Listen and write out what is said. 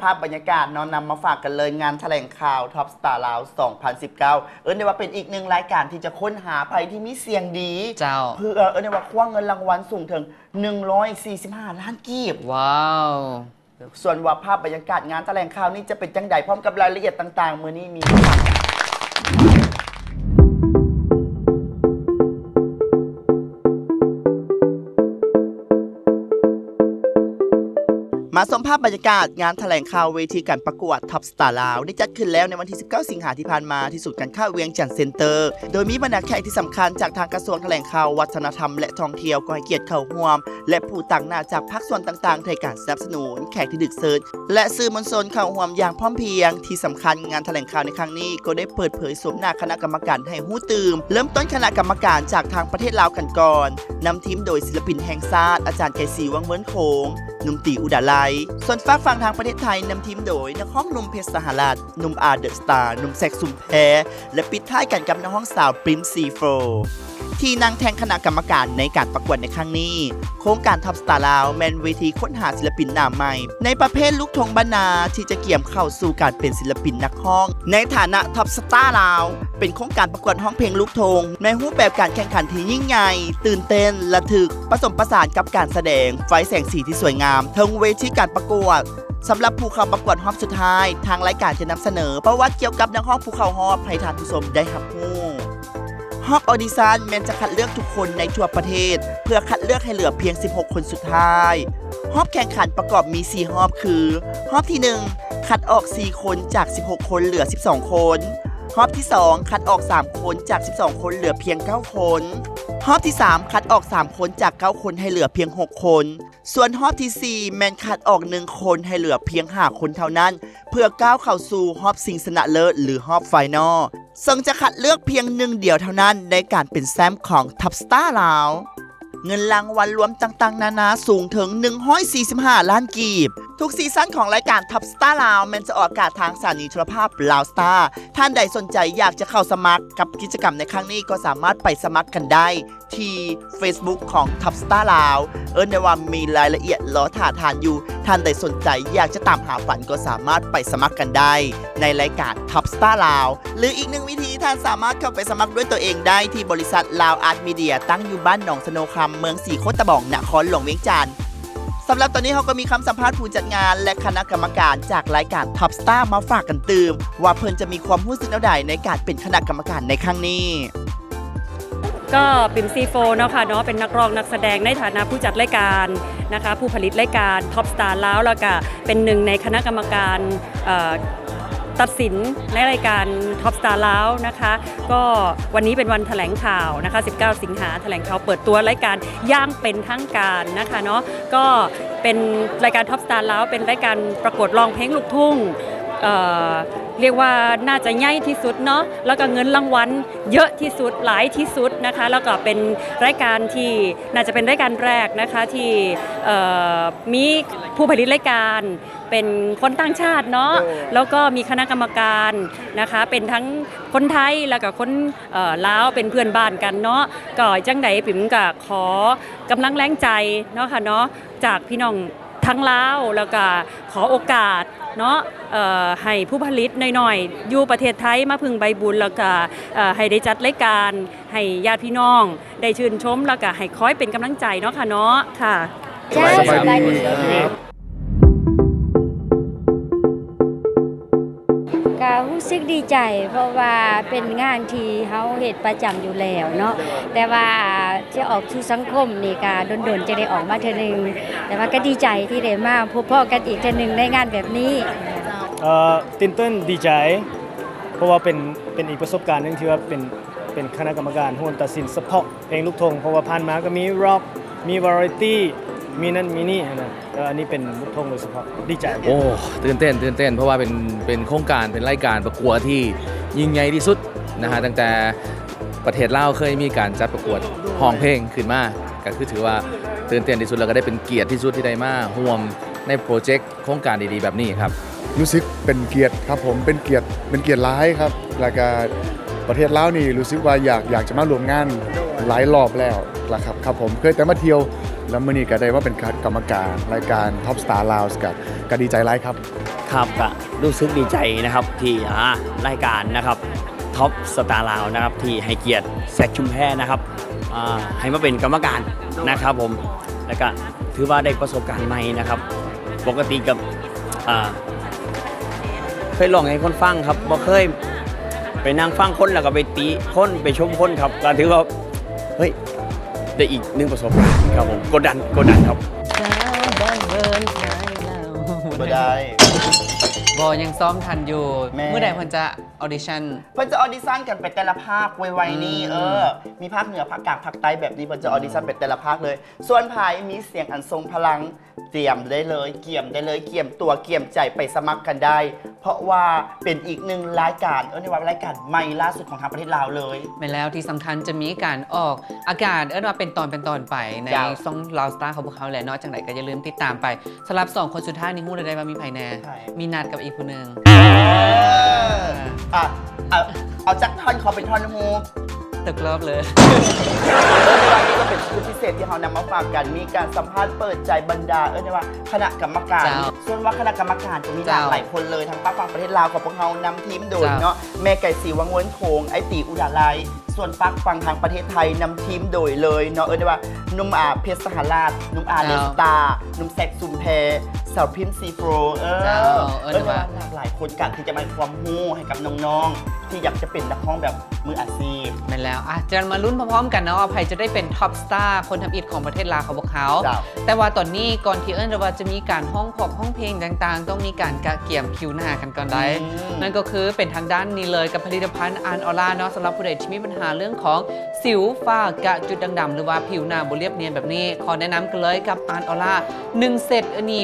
ພາບບັນຍາກາດເນາະ ນຳມາຝາກກັນເລີຍ ງານຖະແຫຼງຂ່າວ Top Star ລາວ ສອງພັນສິບເກົ້າ ເອີ້ນໄດ້ວ່າເປັນອີກໜຶ່ງລາຍການທີ່ຈະຄົ້ນຫາໃຜທີ່ມີສຽງດີ ເຈົ້າ ເພື່ອ ເອີ້ນໄດ້ວ່າຄວ້າເງິນລາງວັນສູງເຖິງ ໜຶ່ງຮ້ອຍສີ່ສິບຫ້າລ້ານກີບ. ວ້າວ ສ່ວນວ່າພາບບັນຍາກາດງານຖະແຫຼງຂ່າວນີ້ຈະເປັນຈັ່ງໃດ ພ້ອມກັບລາຍລະອຽດຕ່າງໆ ມື້ນີ້ມີ ມາຊົມພາບບັນຍາກາດງານຖະແຫຼງຂ່າວເວທີການປະກວດ Top Star ລາວ ໄດ້ຈັດຂຶ້ນແລ້ວໃນວັນທີສິບເກົ້າ ສິງຫາທີ່ຜ່ານມາ ທີ່ສູນການຄ້າວຽງຈັນເຊັນເຕີ ໂດຍມີບັນດາແຂກທີ່ສຳຄັນຈາກທາງກະຊວງຖະແຫຼງຂ່າວ ວັດທະນະທຳ ແລະ ທ່ອງທ່ຽວ ກໍໃຫ້ກຽດເຂົ້າຮ່ວມ ແລະ ຜູ້ຕາງໜ້າຈາກພາກສ່ວນຕ່າງໆ ໃຫ້ການສະໜັບສະໜູນ, ແຂກທີ່ຖືກເຊີນ ແລະ ສື່ມວນຊົນເຂົ້າຮ່ວມຢ່າງພ້ອມພຽງ. ທີ່ສຳຄັນ, ງານຖະແຫຼງຂ່າວໃນຄັ້ງນີ້ກໍໄດ້ເປີດເຜີຍໂສມໜ້າຄະນະກຳມະການໃຫ້ຮູ້ຕື່ມ. ເລີ່ມຕົ້ນຄະນະກຳມະການຈາກທາງປະເທດລາວກັນກ່ອນ, ນຳທີມໂດຍສິນລະປິນແຫ່ງຊາດ ອາຈານໄກສີ ວັງເວີນໂຂງ, ໜຸ່ມຕີ ອຸດາໄລ. ສ່ວນຝາກຝັ່ງທາງປະເທດໄທ, ນຳທີມໂດຍນັກຮ້ອງໜຸ່ມເພັດ ສະຫະລັດ, ໜຸ່ມອາ ເດີະສະຕາ, ໜຸ່ມແຊັກຊຸມແພ ແລະ ປິດທ້າຍກັນກັບນັກຮ້ອງສາວ ປຣິ້ນ ຊີໂຟຣ. ທີ່ນັ່ງແທ່ນຄະນະກຳມະການໃນການປະກວດໃນຄັ້ງນີ້, ໂຄງການ Top Star ລາວ ແມ່ນເວທີຄົ້ນຫາສິນລະປິນໜ້າໃໝ່ ໃນປະເພດລູກທົ່ງບ້ານນາ ທີ່ຈະກຽມເຂົ້າສູ່ການເປັນສິນລະປິນນັກຮ້ອງ. ໃນຖານະ Top Star ລາວ ເປັນໂຄງການປະກວດຮ້ອງເພງລູກທົ່ງ ໃນຮູບແບບການແຂ່ງຂັນທີ່ຍິ່ງໃຫຍ່, ຕື່ນເຕັ້ນ, ລະທຶກ, ປະສົມປະສານກັບການສະແດງ, ໄຟແສງສີທີ່ສວຍງາມ, ເທິງເວທີການປະກວດ. ສຳລັບຜູ້ເຂົ້າປະກວດຮອບສຸດທ້າຍ, ທາງລາຍການຈະນຳສະເໜີປະຫວັດກ່ຽວກັບນັກຮ້ອງຜູ້ເຂົ້າຮອບໃຫ້ທ່ານຜູ້ຊົມໄດ້ຮັບຮູ້. ຮອບອອດິຊັນແມ່ນຈະຄັດເລືອກທຸກຄົນໃນທົ່ວປະເທດ ເພື່ອຄັດເລືອກໃຫ້ເຫຼືອພຽງສິບຫົກຄົນສຸດທ້າຍ. ຮອບແຂ່ງຂັນປະກອບມີສີ່ຮອບຄື, ຮອບທີໜຶ່ງ ຄັດອອກສີ່ຄົນຈາກສິບຫົກຄົນເຫຼືອສິບສອງຄົນ, ຮອບທີສອງ ຄັດອອກສາມຄົນຈາກສິບສອງຄົນເຫຼືອພຽງເກົ້າຄົນ, ຮອບທີສາມ ຄັດອອກສາມຄົນຈາກເກົ້າຄົນໃຫ້ເຫຼືອພຽງຫົກຄົນ. ສ່ວນຮອບທີສີ່ ແມ່ນຄັດອອກໜຶ່ງຄົນໃຫ້ເຫຼືອພຽງຫ້າຄົນເທົ່ານັ້ນ ເພື່ອກ້າວເຂົ້າສູ່ຮອບຊິງຊະນະເລີດ ຫຼື ຮອບໄຟນອລ ເຊິ່ງຈະຄັດເລືອກພຽງໜຶ່ງດຽວເທົ່ານັ້ນໃນການເປັນແຊ້ມຂອງ Top Star ລາວ. ເງິນລາງວັນລວມຕ່າງໆນານາສູງເຖິງໜຶ່ງຮ້ອຍສີ່ສິບຫ້າລ້ານກີບ. ທຸກຊີຊັນຂອງລາຍການ Top Star ລາວ ແມ່ນຈະອອກອາກາດທາງສະຖານີໂທລະພາບ Loud Star. ທ່ານໃດສົນໃຈຢາກຈະເຂົ້າສະໝັກກັບກິດຈະກຳໃນຄັ້ງນີ້ ກໍສາມາດໄປສະໝັກກັນໄດ້ ທີ່ Facebook ຂອງ Top Star ລາວ ເອີ້ນໄດ້ວ່າມີລາຍລະອຽດລໍຖ້າທ່ານຢູ່. ທ່ານໃດສົນໃຈຢາກຈະຕາມຫາຝັນ ກໍສາມາດໄປສະໝັກກັນໄດ້ໃນລາຍການ Top Star ລາວ ຫຼື ອີກໜຶ່ງວິທີ ທ່ານສາມາດເຂົ້າໄປສະໝັກດ້ວຍຕົວເອງໄດ້ທີ່ບໍລິສັດ Loud Art Media ຕັ້ງຢູ່ບ້ານໜອງສະໂນຄຳ ເມືອງສີໂຄດຕະບອງ ນະຄອນຫຼວງວຽງຈັນ. ສຳລັບຕອນນີ້ ເຮົາກໍມີຄຳສຳພາດຜູ້ຈັດງານ ແລະ ຄະນະກຳມະການຈາກລາຍການ Top Star ມາຝາກກັນຕື່ມ ວ່າເພິ່ນຈະມີຄວາມຮູ້ສຶກແນວໃດໃນການເປັນຄະນະກຳມະການໃນຄັ້ງນີ້. ກໍປິມ ຊີໂຟຣ ເນາະຄ່ະເນາະ ເປັນນັກຮ້ອງນັກສະແດງໃນຖານະຜູ້ຈັດລາຍການນະຄະ ຜູ້ຜະລິດລາຍການ Top Star ລາວ ແລ້ວກະເປັນໜຶ່ງໃນຄະນະກຳມະການ ເອີ ຕັດສິນໃນລາຍການ Top Star ລາວ ນະຄະ. ກໍວັນນີ້ເປັນວັນຖະແຫຼງຂ່າວນະຄະ ສິບເກົ້າ ສິງຫາ ຖະແຫຼງຂ່າວເປີດຕົວລາຍການຢ່າງເປັນທາງການນະຄະເນາະ. ກໍເປັນລາຍການ Top Star ລາວ ເປັນລາຍການປະກວດຮ້ອງເພງລູກທຸ່ງ ເອີ ລຽກວ່າໜ້າຈະໃຫຍ່ທີ່ສຸດເນາະ ແລ້ວກໍເງິນລາງວັນເຍາະທີ່ສຸດ ຫຼາຍທີ່ສຸດນະຄະ. ແລ້ວກໍເປັນລາຍການທີ່ໜ້າຈະເປັນລາຍການແລກນະຄະ ທີ່ ເອີ ມີຜູ້ຜະລິດລາຍການເປັນຄົນຕ່າງຊາດເນາະ ແລ້ວກໍມີຄະນະກຳມະການນະຄະ ເປັນທັງຄົນໄທ ແລ້ວກໍຄົນ ເອີ ລາວ ເປັນເພື່ອນບ້ານກັນເນາະ. ກໍຈັ່ງໃດ ປິມກໍຂໍກຳລັງແຮງໃຈເນາະຄ່ະເນາະ ຈາກພີ່ນ້ອງ ທາງລາວ ແລ້ວກະຂໍໂອກາດເນາະ ເອີ ໃຫ້ຜູ້ຜະລິດນ້ອຍໆຢູ່ປະເທດໄທມາເພິ່ງໃບບຸນ ແລ້ວກະ ເອີ ໃຫ້ໄດ້ຈັດລາຍການໃຫ້ຍາດພີ່ນ້ອງໄດ້ຊື່ນຊົມ ແລ້ວກະໃຫ້ຄອຍເປັນກຳລັງໃຈເນາະຄ່ະເນາະ. ຄ່ະ ເຈົ້າ ສະບາຍດີ ສະບາຍດີ ກະຮູ້ສຶກດີໃຈ ເພາະວ່າເປັນງານທີ່ເຮົາເຮັດປະຈຳຢູ່ແລ້ວເນາະ ແຕ່ວ່າຈະອອກສູ່ສັງຄົມນີ້ກະດົນໆຈະໄດ້ອອກມາເທື່ອໜຶ່ງ ແຕ່ວ່າກະດີໃຈທີ່ໄດ້ມາພົບພໍ້ກັນອີກເທື່ອໜຶ່ງໃນງານແບບນີ້. ເອີ ຕື່ນເຕັ້ນດີໃຈ ເພາະວ່າເປັນ ເປັນອີກປະສົບການໜຶ່ງທີ່ວ່າເປັນ ເປັນຄະນະກຳມະການຮ່ວມຕັດສິນສະເພາະ ເພງລູກທົ່ງ ເພາະວ່າຜ່ານມາກໍມີຣັອກ ມີວາຣາຍຕີ້ ມີນັ້ນມີນີ້ຫັ້ນນະ ແຕ່ວ່າອັນນີ້ເປັນລູກທົ່ງໂດຍສະເພາະ ດີໃຈ. ໂອ້ ຕື່ນເຕັ້ນ ຕື່ນເຕັ້ນ ເພາະວ່າເປັນ ເປັນໂຄງການ ເປັນລາຍການປະກວດທີ່ຍິ່ງໃຫຍ່ທີ່ສຸດນະຮະ ຕັ້ງແຕ່ປະເທດລາວເຄີຍມີການຈັດປະກວດຮ້ອງເພງຂຶ້ນມາ ກໍຄືຖືວ່າຕື່ນເຕັ້ນທີ່ສຸດ ແລ້ວກໍໄດ້ເປັນກຽດທີ່ສຸດທີ່ໄດ້ມາຮ່ວມໃນໂປຣເຈັກ ໂຄງການດີໆແບບນີ້ຄັບ. ຮູ້ສຶກເປັນກຽດຄັບຜົມ ເປັນກຽດ ເປັນກຽດຫຼາຍຄັບ ແລ້ວກະປະເທດລາວນີ້ຮູ້ສຶກວ່າຢາກ ຢາກຈະມາຮ່ວມງານຫຼາຍລອບແລ້ວລະຄັບ. ຄັບຜົມ ເຄີຍແຕ່ມາທ່ຽວ ແລ້ວມື້ນີ້ກະໄດ້ມາເປັນກຳມະການລາຍການ Top Star Lounge ກະ ກະດີໃຈຫຼາຍຄັບ. ครับ ก็รู้สึกดีใจนะครับ ที่ อ่า รายการนะครับ Top Star ลาวนะครับ ที่ให้เกียรติแซคชุมแพนะครับ อ่า ให้มาเป็นกรรมการนะครับผม แล้วก็ถือว่าได้ประสบการณ์ใหม่นะครับ ปกติกับ อ่า เคยร้องให้คนฟังครับ บ่เคยไปนั่งฟังคนแล้วก็ไปติคน ไปชมคนครับ ก็ถือว่า เฮ้ย ได้อีกหนึ่งประสบการณ์ครับผม กดดัน กดดันครับ สาวบ้านเบิร์นขายเหล้า บ่ได้ บ่ยังซ้อมทันอยู่ แม่ เมื่อใดเพิ่นจะออดิชั่น เพิ่นจะออดิชั่นกันไปแต่ละภาคไวๆนี้ อืม เออ มีภาคเหนือ ภาคกลาง ภาคใต้แบบนี้ เพิ่นจะออดิชั่นไปแต่ละภาคเลย ส่วนไผมีเสียงอันทรงพลัง เตรียมได้เลย เกียมได้เลย เกียมตัว เกียมใจไปสมัครกันได้ เพราะว่าเป็นอีกหนึ่งรายการ เอิ้นได้ว่ารายการใหม่ล่าสุดของทางประเทศลาวเลย แม่นแล้ว ที่สำคัญจะมีการออกอากาศ เอิ้นว่าเป็นตอนเป็นตอนไปใน เจ้า ช่อง Loud Star ของพวกเขาแหละเนาะ จังใดก็อย่าลืมติดตามไป สำหรับสองคนสุดท้ายนี่ฮู้แล้วได้ว่ามีไผแน่ ไผ มีนัดกับอีกผู้หนึ่ง เออ อ่ะ เอา เอาจักท่อน ขอเป็นท่อนฮูก ตกรอบเลย เออ ในวันนี้ก็เป็นชุดพิเศษที่เฮานำมาฝากกัน มีการสัมภาษณ์เปิดใจบรรดา เอิ้นได้ว่าคณะกรรมการ เจ้า ส่วนว่าคณะกรรมการจะมีหลากหลายคนเลย ทั้งฝากฝั่งประเทศลาวของพวกเฮานำทีมโดยเนาะ แม่ไก่สีวังเวิ้นโค้ง ไอ้ตี๋อุดาลัย ส่วนฝากฝั่งทางประเทศไทยนำทีมโดยเลยเนาะ เอิ้นได้ว่าหนุ่มอาเพชรสหราช หนุ่มอา เจ้า เดอะสตาร์ หนุ่มแซคชุมแพ สาวพิมพ์ซีโฟร์ เออ เจ้า เอิ้นว่า หลากหลายคนกันที่จะมาให้ความรู้ให้กับน้องๆ ที่อยากจะเป็นนักร้องแบบมืออาชีพ แม่นแล้ว อ่ะ จะมาลุ้นพร้อมๆกันเนาะว่าใครจะได้เป็น Top Star คนทำอิฐของประเทศลาวของพวกเขา เจ้า แต่ว่าตอนนี้ก่อนที่เอิ้นว่าจะมีการฮ้องพอกฮ้องเพลงต่างๆ ต้องมีการกะเกียมคิวหน้ากันก่อนได้ อืม นั่นก็คือเป็นทางด้านนี้เลยกับผลิตภัณฑ์ Art Aura เนาะ สำหรับผู้ใดที่มีปัญหาเรื่องของสิว ฝ้า กระจุดด่างดำ หรือว่าผิวหน้าบ่เรียบเนียนแบบนี้ ขอแนะนำกันเลยกับ Art Aura หนึ่งเซตอันนี้